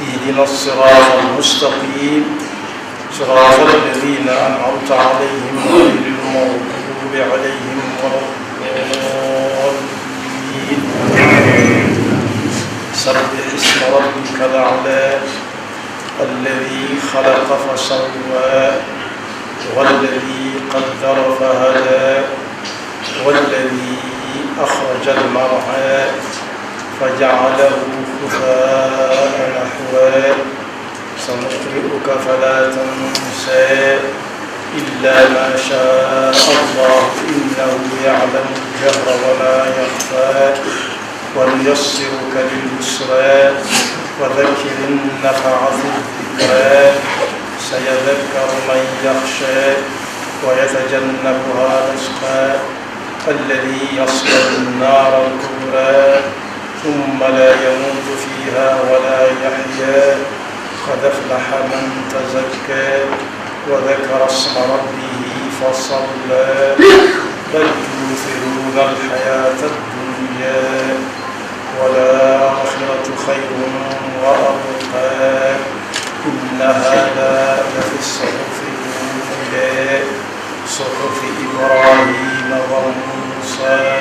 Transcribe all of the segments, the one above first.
اهدنا الصراط المستقيم صراط الذين أنعمت عليهم غير المغضوب عليهم ولا الضالين. سبح اسم ربك الأعلى الذي خلق فسوى والذي قدر فهدى والذي أخرج المرعى فجعله غثاء نحوا سنقرئك فلا تنسى إلا ما شاء الله إنه يعلم الجهر وما يخفى ونيسرك لليسرى وذكر النفعة الذكرى سيذكر من يخشى ويتجنبها الأشقى الذي يصلى النار الكبرى ثم لا يموت فيها ولا يحيا قد أفلح من تزكى وذكر اسم ربه فصلى بل تؤثرون الحياة الدنيا والآخرة خير وأبقى إن هذا لفي الصحف الأولى صحف إبراهيم وموسى.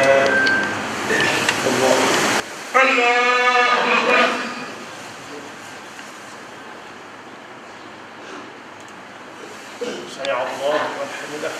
الله سمع الله لمن حمده.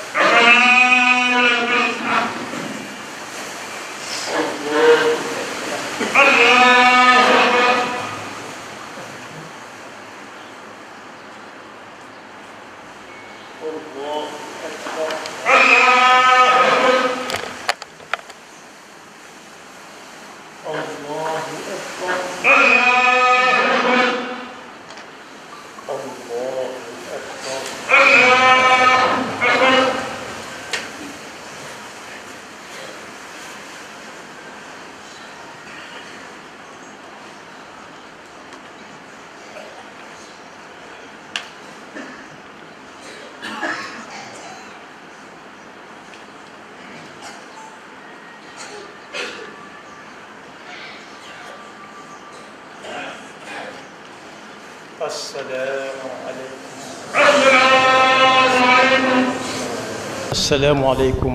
السلام عليكم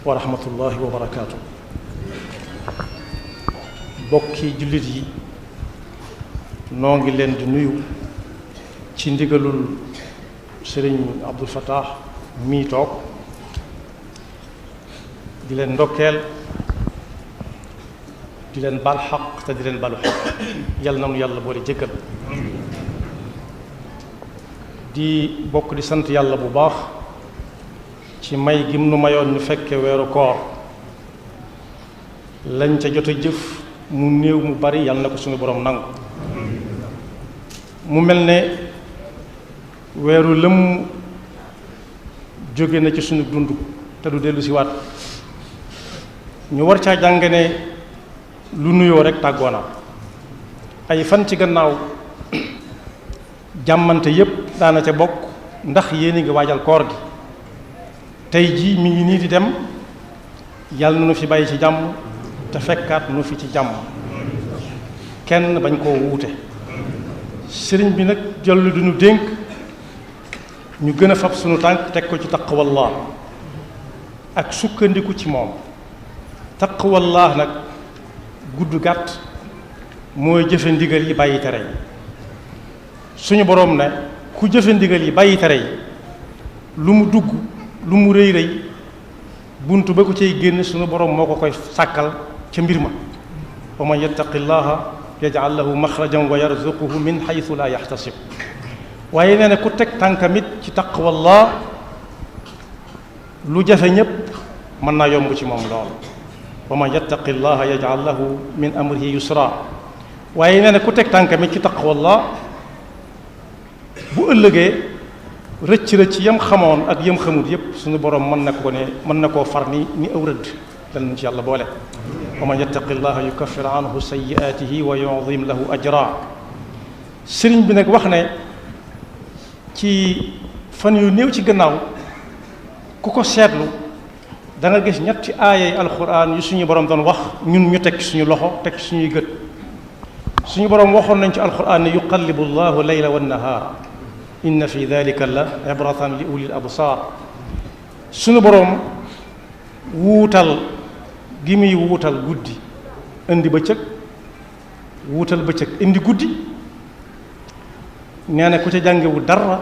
ورحمة الله وبركاته. bokki jullit yi noo ngi leen di nuyu ci ndigalul Sëriñ Abdul Fattah mii toog di leen ndokkeel di leen bal xaq te di leen balu xaq yàlla na nu yàlla boole jëkkal di bokk di sant yàlla bu baax ci may gim nu mayoon ñu fekke weeru koor lañ ca jot a jëf mu néew mu bari yàlla na ko suñu borom nangu mu mel ne weeru lëm jóge na ci suñu dund te du dellu si waat ñu war caa jàng ne lu nuyoo rek tàggoona ay fan ci gannaaw jàmmante yépp daana ca bokk ndax yéen a ngi waajal koor gi tey jii mi ngi nii di dem yàlla na nu fi bàyyi ci jàmm te fekkaat nu fi ci jàmm kenn bañ koo wuute sëriñ bi nag jollu du ñu dénk ñu gën a fab sunu tànk teg ko ci taqwallah ak sukkandiku ci moom taqwallah nag gudd gàtt mooy jëfe ndigal yi bàyyi tere yi suñu boroom ne ku jëfe ndigal yi bàyyi tere yi lu mu dugg lu mu rëy rëy buntu ba ko cay génn suñu boroom moo ko koy sàkkal ca mbir ma wa man yattaqi llaha yaj'al lahu maxrajan wa yarzuquhu min xaytu la yaxtasib waaye nee na ku teg tànkamit ci taqwallah lu jafe ñépp mën naa yomb ci moom lool wa man yattaqi llaha yaj'al lahu min amrihi yusra waaye nee na ku teg tànkami ci taqwallah bu ëllëgee rëcc yam xamoon ak yam xamut yépp suñu borom mën na koo far ni aw rëdd dal nañ ci yàlla boole wa man yattaqi llaha yukaffir anhu sayyi'atihi wa yu'zim lahu ajra sëriñ bi nag wax ne ci fan yu néew ci gannaaw ku ko seetlu da nga gis ñetti aayay alquran yu suñu borom doon wax ñun ñu teg suñu loxo teg suñuy gët suñu borom waxoon nañ ci alquran ne yuqallibu llahu layla wa nahaara inna fi dalika la ibratan li ulil absar suñu borom wuutal gi muy wuutal guddi indi bëccëg wuutal bëccëg indi guddi nee na ku ca jàngewu dara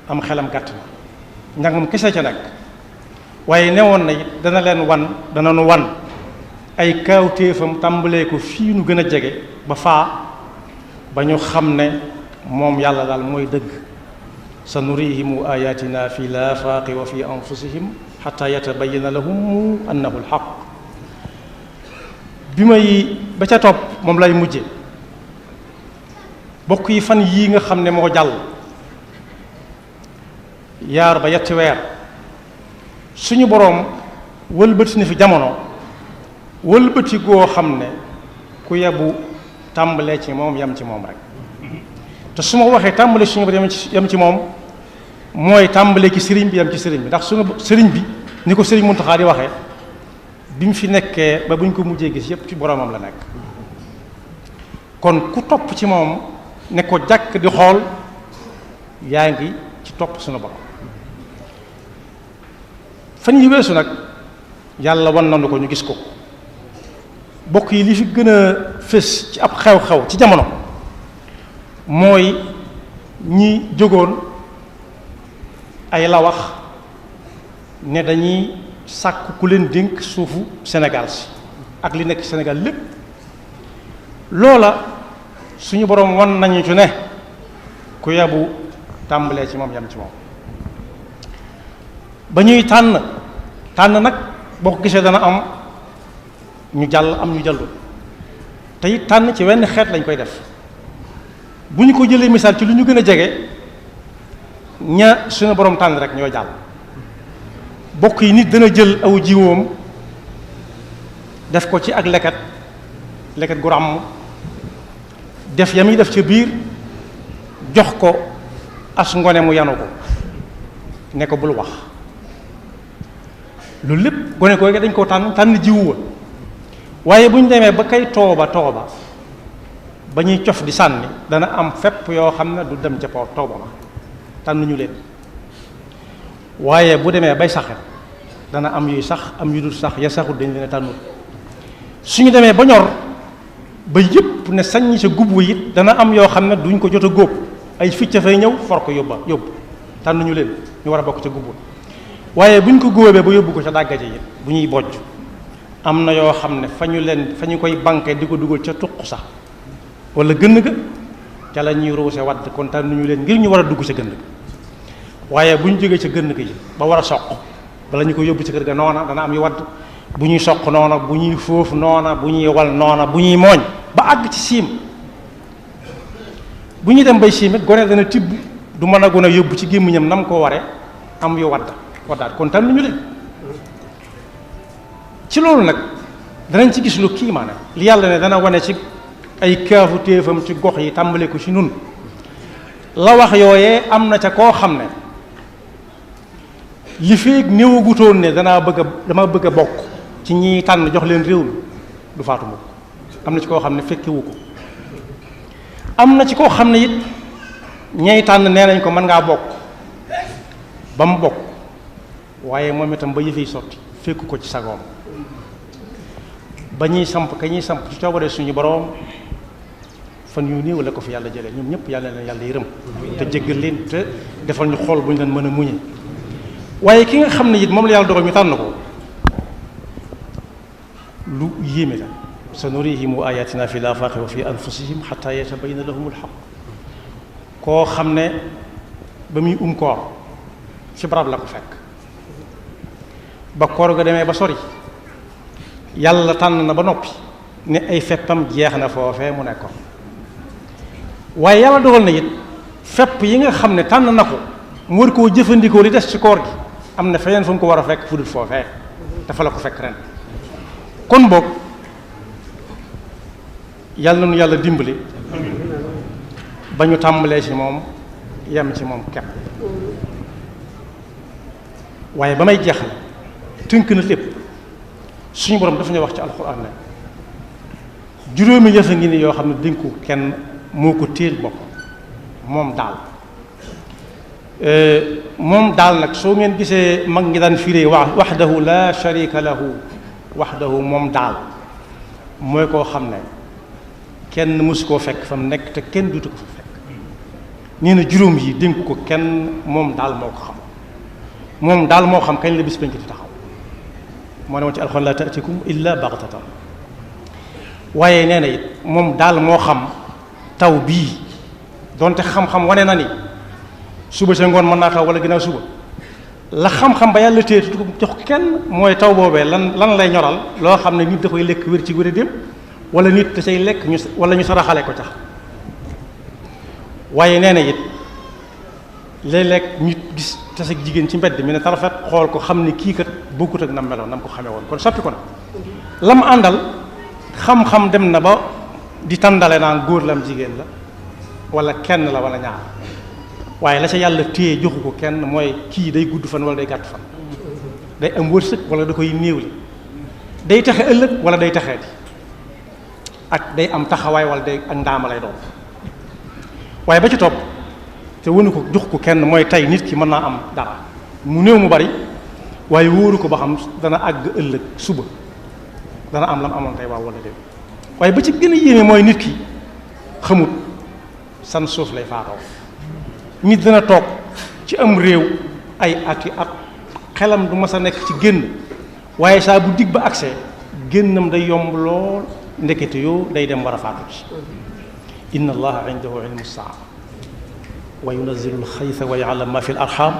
am xelam gàtt na njàngam kese ca nag waaye newoon na it dana nu wan ay kaawtéefam tàmbalee ko fii nu gën a jege ba faa ba ñu xam ne moom yàlla daal mooy dëgg sa nurihimu ayatina fi laafaaqi wa fi anfusihim xata yatabayana lahum annahu alxaq ba ca topp moom lay mujje bokk yi fan yii nga xam ne moo jàll yaar ba yetti weer suñu boroom wëlbati na fi jamono wëlbati goo xam ne ku yebu tàmbalee ci moom yam ci moom rek te su ma waxee tàmbale suñu boroom yam ci moom mooy tàmbalee ci sëriñ bi yam ci sëriñ bi ndax suñu sëriñ bi ni ko sëriñ Muntaxa di waxee bi mu fi nekkee ba bu ñu ko mujjee gis yépp ci boromam la nekk kon ku topp ci moom ne ko jàkk di xool yaa ngi ci topp suñu borom fan yi weesu nag yàlla wan nañu ko ñu gis ko bokk yi li fi gën a fés ci ab xew-xew ci jamono mooy ñi jógoon ay la wax ne dañuy sàkk ku leen dénk suufu Sénégal si ak li nekk Sénégal lépp loola suñu boroom wan nañu ci ne ku yabu tàmbalee ci moom yam ci moom ba ñuy tànn nag boo ko gisee dana am ñu jàll am ñu jàllu te it tànn ci wenn xeet lañ koy def bu ñu ko jëlee misaal ci lu ñu gën a jege ña suñu borom tànn rek ñoo jàll bokk yi nit dana jël aw jiwoom def ko ci ak leket gu ràmm def ya muy def ca biir jox ko as ngone mu yanu ko ne ko bul wax loolu lépp gone ko dañ koo tànn jiwu wa waaye bu ñu demee ba kay tooba ba ñuy cof di sànni dana am fépp yoo xam ne du dem ca tooba ma tànn ñu leen waaye bu demee bay saxe dana am yuy sax am yu dul sax ya saxul dañ leen a tànnul suñu demee ba ñor ba yëpp ne saññi sa gub wa it dana am yoo xam ne duñ ko jot a góob ay ficca fay ñëw for ko yóbbu tànn ñu leen ñu war a bokk ca gub wa waaye buñ ko góobee ba yóbbu ko ca dàggaje it bu ñuy bojj am na yoo xam ne fa ñu koy banqué di ko dugal ca tuq sax wala gënn ga ca la ñuy ruuse wadd kon tànn ñu leen ngir ñu war a dugg ca gënn ga waaye bu ñu jógee ca gënn ga yi ba war a soq bala ñu ko yóbbu ci kër ga noona dana am yu wadd bu ñuy soq noona bu ñuy foofu noona bu ñuy wal noona bu ñuy mooñ ba àgg ci siim bu ñuy dem bay siim it gone dana tibb du mën a gën a yóbbu ci gémmiñam nam ko waree am yu waddaat kon tànn ñu leen ci loolu nag danañ ci gis lu kiimaane li yàlla ne dana wane ci ay kaafu téefam ci gox yi tàmbale ko ci nun la wax yooyee am na ca koo xam ne li feeg néewagutoon ne dama bëgg a bokk ci ñi tànn jox leen réew mi du faatu mukk am na ci koo xam ne fekkewu ko am na ci koo xam ne it ñey tànn nee nañ ko mën ngaa bokk ba mu bokk waaye moom itam ba yëfey sotti fekku ko ci sagoom ba ñuy samp ci coobare suñu boroom fan yu néew la ko fi yàlla jëlee ñoom ñëpp yàlla leen yàlla yërëm te jéggal leen te defal ñu xool bu ñu leen mën a muñe waaye ki nga xam ne it moom la yàlla dogal ñu tànn ko lu yéeme la sa nurihim ayatina fi l-afaaqi wa fi anfusihim xata yatabayyana lahum al-xaq koo xam ne ba muy koor ci barab la ko fekk ba koor ga demee ba sori yàlla tànn na ba noppi ne ay feppam jeex na foofee mu nekkoon waaye yàlla dogal na it fepp yi nga xam ne tànn na ko mu war koo jëfandikoo li des ci koor gi am na feneen fu mu ko war a fekk fu dul foofee dafa la ko fekk ren kon boog yàlla na nu yàlla dimbali ba ñu tàmbalee ci moom yem ci moom kepp waaye ba may jeexal tënk na lépp suñu borom dafa ñuy wax ci alxuraan ne juróomi yëf a ngi ni yoo xam ne dénku kenn moo ko téel bopp moom daal nag soo ngeen gisee mag ngi daan firee waxdahu la sharika lahu waxdahu moom daal mooy koo xam ne kenn mësu koo fekk fa mu nekk te kenn dutu ko fa fekk nee na juróom yi dénk ko kenn moom daal moo ko xam moom daal moo xam kañ la bis bañ ko di taxaw moo ne woon ci alxuraan la taatikum illa baxtatan waaye nee na it moom daal moo xam taw bii donte xam-xam wane na ni suba sa ngoon mën naa taw wala ginnaaw suba la xam-xam ba yàlla téye du ko jox kenn mooy taw boobee lan lay ñoral loo xam ne nit da koy lekk wér ci wér a dem wala nit da say lekk wala ñu saraxale ko tax waaye nee na it léeg-léeg nit gis tase jigéen ci mbedd mi ne tarafet xool ko xam ni kii kat bokkut ak nam meloon nam ko xamee woon kon soppi ko na lam àndal xam-xam dem na ba di tàndale naan góor lam jigéen la wala kenn la wala ñaar waaye la ca yàlla téye joxu ko kenn mooy kii day gudd fan wala day gàtt fan day am wërsëg wala da koy néewli day taxe ëllëg wala day taxee di ak day am taxawaay wala day ak ndaama lay doon waaye ba ci topp te wënu ko jox ko kenn mooy tey nit ki mën naa am dara mu néew mu bari waaye wóoru ko ba xam dana àgg ëllëg suba dana am lam amoon tey waaw wala déet waaye ba ci gën a yéeme mooy nit ki xamut san suuf lay faatoo nit dana toog ci am réew ay ati at xelam du mas a nekk ci génn waaye saa bu dig ba accès génnam day yomb lool ndekete yoo day dem war a faatu ci inna allaha indahu ilmu saa wa yunazzilu alxaytha wa ya'lamu ma fi al arham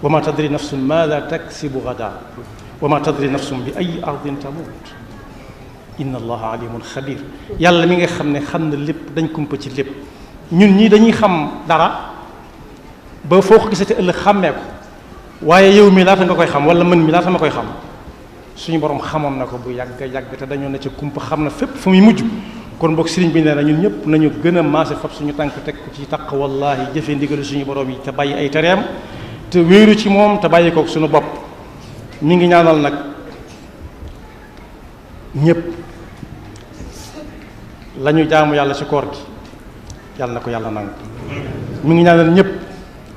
wa ma tadri nafsun maada taksibu gada wa ma tadri nafsun bi ay ardin tamut inna allaha alimun xabir yàlla mi nga xam ne xam na lépp dañ kumpa ci lépp ñun ñii dañuy xam dara ba foo ko gisate ëllëg xàmmee ko waaye yow mi laata nga koy xam wala mën mi laata ma koy xam suñu borom xamoon na ko bu yàgg yàgg te dañoo ne ci kumpa xam na fépp fu muy mujj kon boog sëriñ bi nee na ñun ñëpp nañu gën a maase fab suñu tànk teg ko ci taq wallahi jëfe ndigalu suñu borom yi te bàyyi ay tereem te wéeru ci moom te bàyyi kook suñu bopp mi ngi ñaanal nag ñëpp la ñu jaamu yàlla ci koor gi yàlla na ko yàlla nangu mi ngi ñaanal ñëpp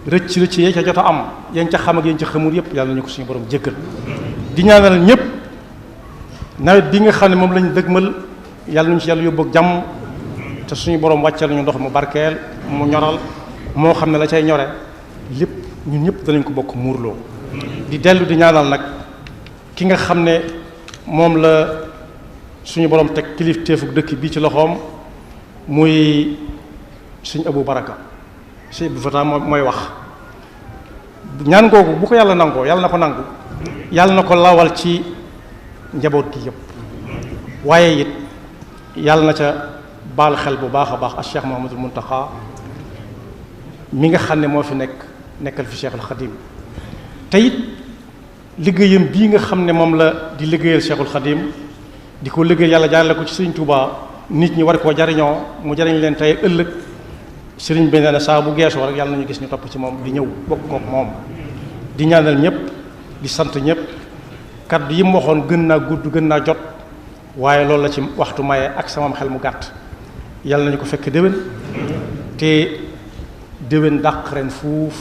rëcc yee ca jot a am yéen ca xam ak yéen ca xamul yëpp yàlla nañu ko suñu borom jéggal di ñaanal ñëpp nawet bi nga xam ne moom lañu dëgmal yàlla nañu ci yàlla yóbbu ak jàmm te suñu borom wàccal nañu ndox mu barkeel mu ñoral moo xam ne la cay ñore lépp ñun ñëpp danañ ko bokk muurloo di dellu di ñaanal nag ki nga xam ne moom la suñu borom teg kilifteefu dëkk bii ci loxoom muy suñu Abu Baraka sëñ Abdou Fatah mooy wax ñaan googu bu ko yàlla nangoo yàlla na ko nangu yàlla na ko lawal ci njaboot gi yëpp waaye it yàlla na ca baal xel bu baax a baax ak Cheikh Mouhamadul Mountakha mi nga xam ne moo fi nekkal fi Cheikhul Khadim te it liggéeyam bii nga xam ne moom la di liggéeyal Cheikhul Khadim di ko liggéey yàlla jaarale ko ci Sëriñ Tuubaa nit ñi war koo jariñoo mu jariñ leen tey ëllëg sëriñ bi nee na saa bu geesoo rek yàlla nañu gis ñu topp ci moom di ñëw bokk kook moom di ñaanal ñëpp di sant ñëpp kaddu yi mu waxoon gën naa gudd gën naa jot waaye loolu la ci waxtu maye ak sama xel mu gàtt yàlla nañu ko fekk déwén te déwén dàq ren fuuf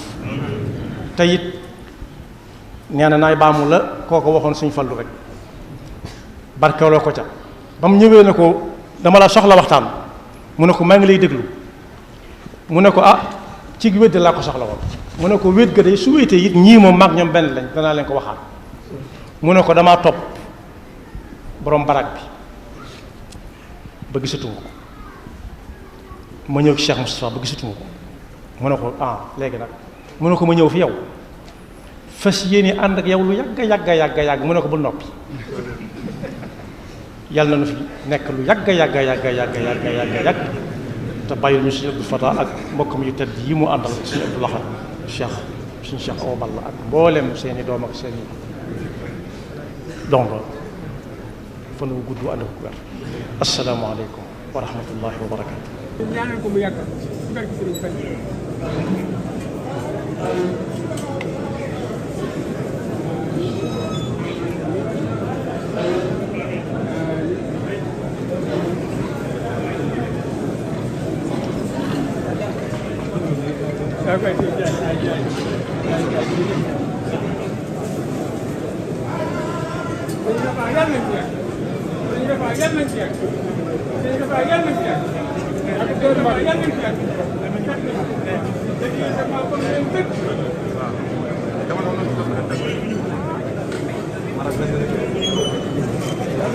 te it nee na naay baamu la koo ko waxoon suñ fallu rek barkeeloo ko ca ba mu ñëwee ne ko dama la soxla waxtaan mu ne ko maa ngi lay déglu mu ne ko ci wéet laa ko soxla woon mu ne ko wéet ga de su wéetee it ñii moom maag ñoom benn lañ danaa leen ko waxaat mu ne ko damaa topp borom barak bi ba gisatuma ko ma ñëw ci Cheikh Moustapha ba gisatuma ko mu ne ko léegi nag mu ne ko ma ñëw fi yow fas yéene ànd ak yow lu yàgg mu ne ko bul noppi yàlla na nu fi nekk lu yàgg te bàyyil ñu suñu Abdou Fatah ak mbokkam yu tedd yi mu àndal suñu Abdou Lahad suñu Cheikh Awa Balla ak mboolem seeni doom ak seeni dongo fan wu gudd ànd ak wér. asalaamaaleykum wa rahmatullahi wa barakaatu. ñaanal ko mu yàgg ci barke Sëriñ Fall.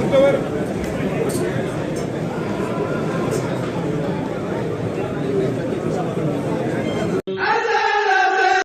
Gracias.